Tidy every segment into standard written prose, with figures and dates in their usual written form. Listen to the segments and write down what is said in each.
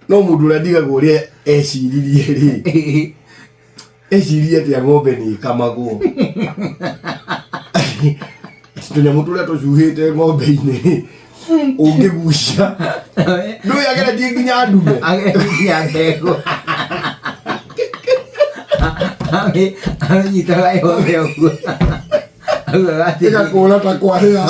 No mũndũ ũrĩa ndigagwo ũrĩa eciririe rĩ, eciririe atĩa ng'ombe nĩ ĩkamagwo. Atĩ tũnyamũ tũrĩa tũcuhĩte ng'ombe-inĩ rĩ, ũngĩgucia ndũĩ ageretie nginya ndume. Ageretie ndegwa. Amĩnyitaga yothe ũguo. Augaga atĩ Ĩgakũra ta kwarĩra.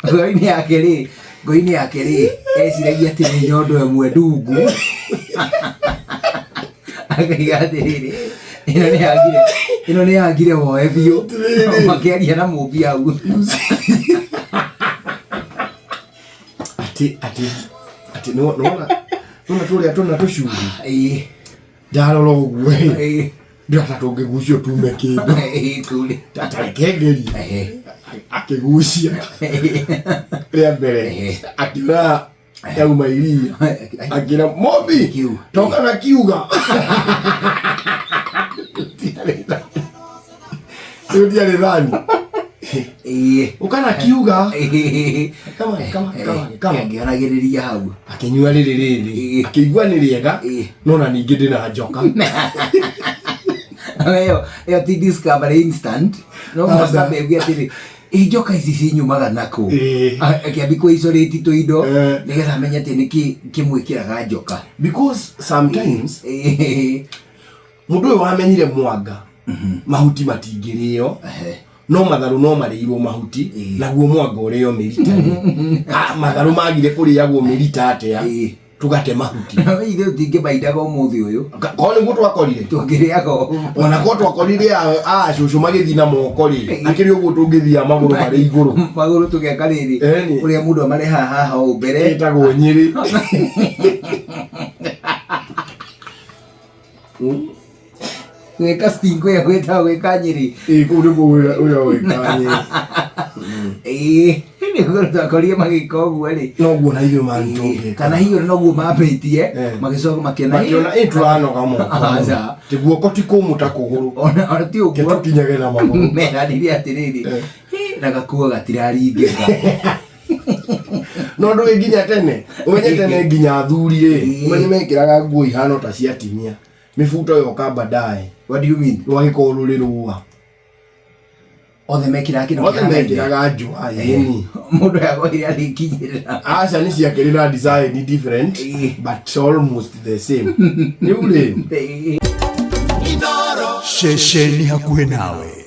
Ngoro-inĩ yake rĩ, ngoro-inĩ yake rĩ, eciragia atĩ nĩ nyondo ĩmwe ndungu. Akaiga atĩrĩrĩ, ĩno nĩ yagire, ĩno nĩ yagire woe biũ. Atĩrĩrĩ. Makĩaria na mũmbi hau. Atĩ atĩ atĩ nĩwona nĩwona tũrĩa tũna tũcuhi. Ĩĩ. Ndarora ũguo ĩ. Ĩĩ. Ndĩrona tũngĩgucio tume kĩndũ. Ĩĩ, tũrĩ. Tareke ngerie. Ehe. Akĩgucia rĩa mbere akiona yauma iria akĩra mobi Kiu. toka na kiuga rĩu ndiarĩ thani. Ĩĩ. Ũka na kiuga. Ĩĩ. Kama kama kama kama. Akĩonagĩrĩria hau. Akĩnyua rĩrĩ rĩrĩ. Ĩĩ. Akĩigua nĩ rĩega. Ĩĩ. No na ningĩ ndĩna njoka. Ĩyo ĩyo ti discovery instant. No mũhaka Aca. meigue atĩrĩ, ĩ njoka ici cinyumaga nakũ? Ĩĩ. Akĩambi kũ isolate tũindo Eh. nĩgetha amenye atĩ nĩkĩ kĩmwĩkĩraga njoka. Because sometimes Ĩĩ. mũndũ ũyũ wamenyire mwanga mahuti matingĩrĩo Ehe. no matharũ no marĩirwo mahuti. Ĩĩ. Naguo mwanga ũrĩo mĩrita rĩ. Ah, matharũ magire kũrĩagwo mĩrita atĩa? Ĩĩ. Tũgate mahuti. Ithuĩ tũtingĩmaindaga ũmũthĩ ũyũ. Korwo nĩguo twakorire Tũngĩrĩaga ũũ. Ona korwo twakorire a cũcũ magĩthiĩ na moko rĩ, akĩrĩ ũguo tũngĩthiaga magũrũ marĩ igũrũ. Magũrũ tũgeka rĩrĩ. Ĩni. Ũrĩa mũndũ amarehaga haha ũũ mbere. Ĩtagwo nyĩrĩ. Gwĩka stingo ĩyo gwĩtagwo gwĩka nyĩrĩ. Ĩ, kũu nĩkuo ũrĩa wĩkaga nyĩrĩ. Ĩĩ, nĩguo twakorire magĩka ũguo rĩ. Noguo na ithuĩ mani tũngĩka. Kana hihi ona noguo mambĩtie. Eh. Magĩcoka makĩona Makĩona ĩ tũranoga moko. Aca. Ti guoko ti kũmũ ta kũgũrũ. Ona ti Ke ũguo. tũkinyage na magũrũ. Meranire atĩrĩrĩ. Eh. "Ĩ, na gakuo gatiraringĩka." No ndũĩ nginya tene ũmenye tene nginya athuri rĩ, Ĩĩ. ũmenye mekĩraga nguo ihana ta cia atimia, mĩbuto yoka baadaye. What do you mean? Rwagĩkorwo rũrĩ rũa. Othe mekĩraga kĩndũ Othe kĩhanaine? mekĩraga njũa yeni. Mũndũ yagoire arĩkinyĩrĩra. Aca, nĩ ciakĩrĩ na design different Ĩĩ. but almost the same rĩu rĩ. Ĩĩ. Ceceni hakuhĩ nawe.